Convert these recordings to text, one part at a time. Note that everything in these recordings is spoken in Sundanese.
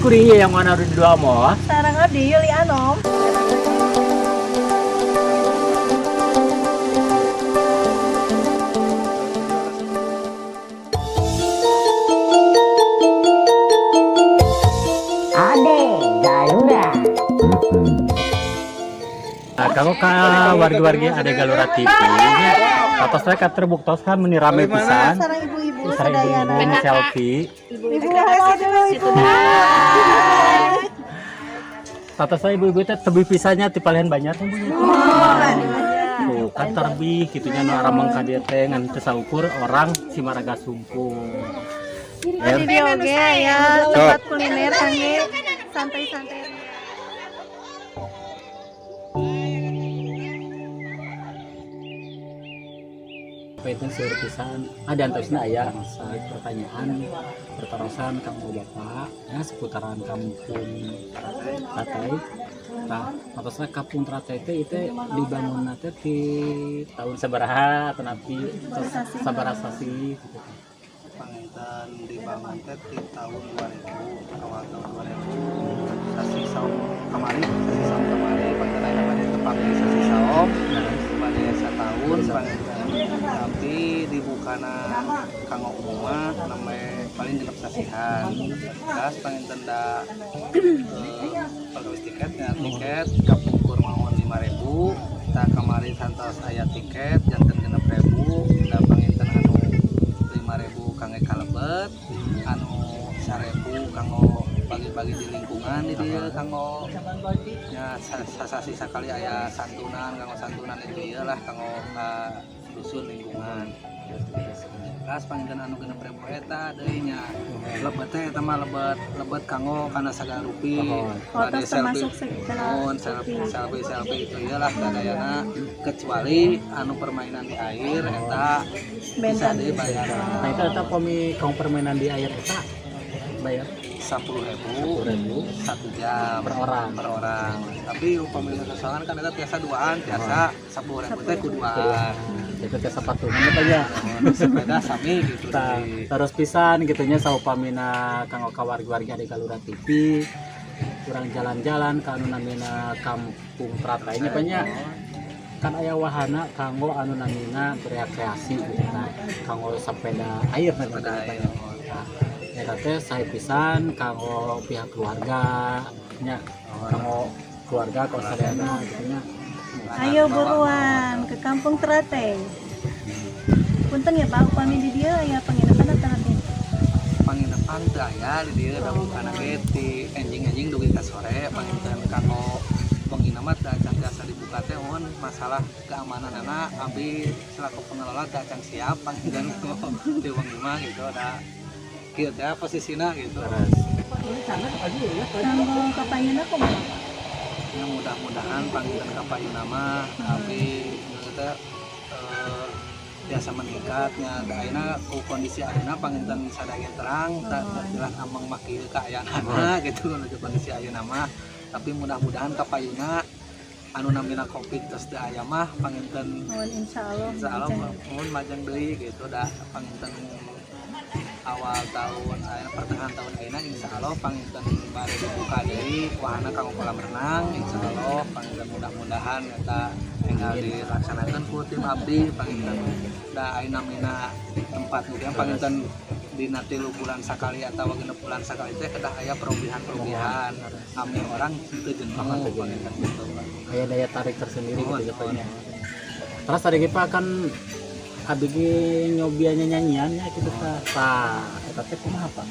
kuring yang mana di dua moh. Sareng abdi Yuli Anom. Ade Galura. Nah, kalau ka wargi-wargi Ade Galura TV nya, atos teh katerbuktos kan meni rame pisan. Sareng ibu-ibu Sareng sadayana. ibu-ibu selfie. Ibu kasih dulu, Ibu. Tata saya ibu-ibu teh tebih pisannya ti palihan banyak teh, Bu. Tuh kan terbih kitu nya nu arameng ka dieu teh ngan teu saukur orang Simaraga Sumpung. Di dieu oge aya tempat kuliner kangge santai-santai. Panginten seueur pisan ada antawisna aya pertanyaan pertarosan kanggo Bapak ya seputaran Kampung Teratai. Tah, atosna Kampung Teratai teh itu dibangun teh di tahun sabaraha atau napi sabaraha sasih gitu? Panginten dibangun teh di tahun 2000, awal tahun 2000, sasih saum kamari, sasih saum kamari. Panginten aya bade tepak di sasih saum, bade satahun panginten, tapi dibukana kanggo umum mah namanya paling 6 sasihan. Terus panginten da perkawis tiketnya, tiket kapungkur maon 5000, tah kamari santos aya tiket janten 6000. Da panginten anu 5000 kangge kalebet, anu 1000 kanggo bagi-bagi di lingkungan di dieu, kanggo nya sasasi sakali aya santunan, kanggo santunan itu ieu lah, kanggo ka dusun lingkungan. Terus panginten anu 6000 eta deui nya lebet teh eta mah lebet lebet kanggo kana sagala rupi. Foto Bade termasuk segala Mohon selfie rupi. Selfie selfie itu iyalah sadayana, kecuali anu permainan di air eta bisa Benten. Deui bayar. Nah, itu eta pami kanggo permainan di air eta bayar 10.000 ribu 1 jam. Per orang. Per orang, tapi upami nu sorangan kan eta tiasa duaan, tiasa 10.000 teh ku duaan. Itu tiasa patungan eta nya. Oh, sepeda sami gitu. Tah, terus pisan gitu nya saupamina kanggo ka wargi-wargi Ade Galura TV kurang jalan-jalan ka anu namina Kampung Teratai nya banyak kan aya wahana kanggo anu namina berekreasi gitu kan, kanggo sepeda air namina. Sepeda air. Nah, eta teh sae pisan kanggo pihak keluarga nya, kanggo keluarga kanggo sadayana gitu nya. Ayo buruan ke Kampung Teratai. Punten ya, Pak, upami di dieu aya penginapan atau nanti? Panginapan teu aya di dieu, da bukana ge ti enjing-enjing dugi ka sore. Panginten kanggo penginapan mah teu acan tiasa dibuka teh mun masalah keamanan anak abdi selaku pengelola teu acan siap panginten di wengi mah gitu, da kieu teh posisina gitu. Terus Kanggo kapayuna kumaha, Pak? Ya, mudah-mudahan panginten kapayuna mah abdi teh biasa meningkatnya. Da ayeuna ku kondisi ayeuna panginten sadaya terang tak jelas ameng mah kieu kaayaanana gitu menuju kondisi ayeuna mah, tapi mudah-mudahan kapayuna anu namina Covid terus teu aya mah panginten. Mohon insya Allah. Insya Allah mohon majeng deui gitu, dah panginten awal tahun ayeuna, pertengahan tahun ayeuna, insya Allah panginten bade dibuka deui wahana kanggo kolam renang. Insya Allah panginten mudah-mudahan eta tinggal dilaksanakan ku tim abdi panginten, da ayeuna namina tempat nu panginten dina 3 bulan sakali atau 6 bulan sakali teh kedah aya perobihan-perobihan ame orang teu jenuh panginten gitu. Aya daya tarik tersendiri Mohon, gitu jatuhnya. Terus tadi kita kan abdi ge nyobianya nyanyian ya gitu tah. Tah, eta teh kumaha, Pak?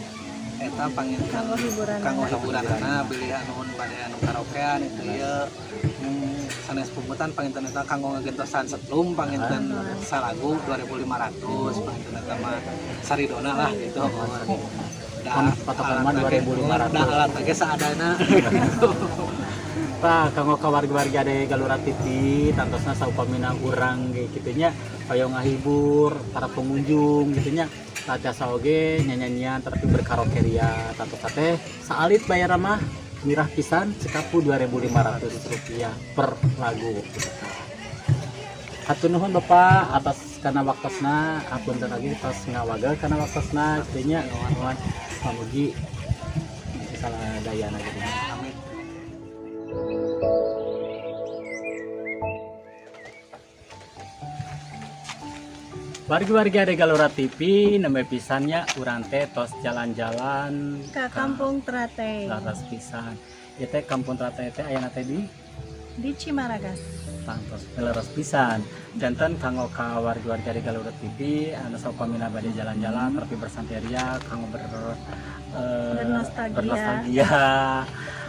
Eta panginten Kanggo hiburan. Kanggo hiburan anak bilih anu bade anu karaokean itu ieu, sanes pungutan panginten, eta kanggo ngagentosan setlum panginten salagu 2500 panginten, eta mah saridona lah gitu. Da Kan patokan mah alat 2500. Da alat ge saadana gitu. Tah, kanggo ka wargi-wargi Ade Galura TV tantosna saupamina urang ge kitu nya hoyong ngahibur para pengunjung gitu nya. Tah, tiasa oge nyanyian tapi berkaraoke ria. Tantosna teh saalit bayar mah mirah pisan, cekap ku 2500 rupiah per lagu gitu. Hatur nuhun, Bapak, atas kana waktosna, hapunten lagi tos ngawagel kana waktosna kitu nya. Nuhun, pamugi misalnya. sadayana gitu. Amin. Wargi-wargi ada Galura TV, nembe pisan nya urang teh tos jalan-jalan Ke Kampung Teratai. Leres pisan. Ieu teh Kampung Teratai teh ayana teh di Di Cimaragas. Tangtos leres pisan. Janten kanggo ka wargi-wargi di Galura TV anu saupamina bade jalan-jalan tapi bersantai ria kanggo Bernostalgia. Bernostalgia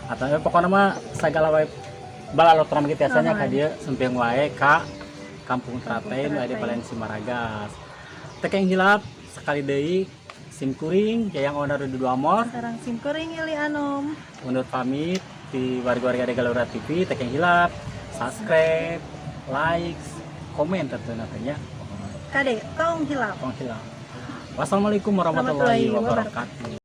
atau pokoknya mah segala wae balalotoran gitu biasanya ka dieu sumping wae ka Kampung Teratai nu aya di Palen Cimaragas. Teu kenging hilap sekali deui sim kuring Yayang Onar di Dua Amor. Sareng sim kuring Ili Anom. Undur pamit di warga-warga di Galura TV. Teu kenging hilap subscribe, like, komen tentu nantinya. Kade, tong hilap. Tong hilap. Wassalamualaikum warahmatullahi Warahmatullahi wabarakatuh.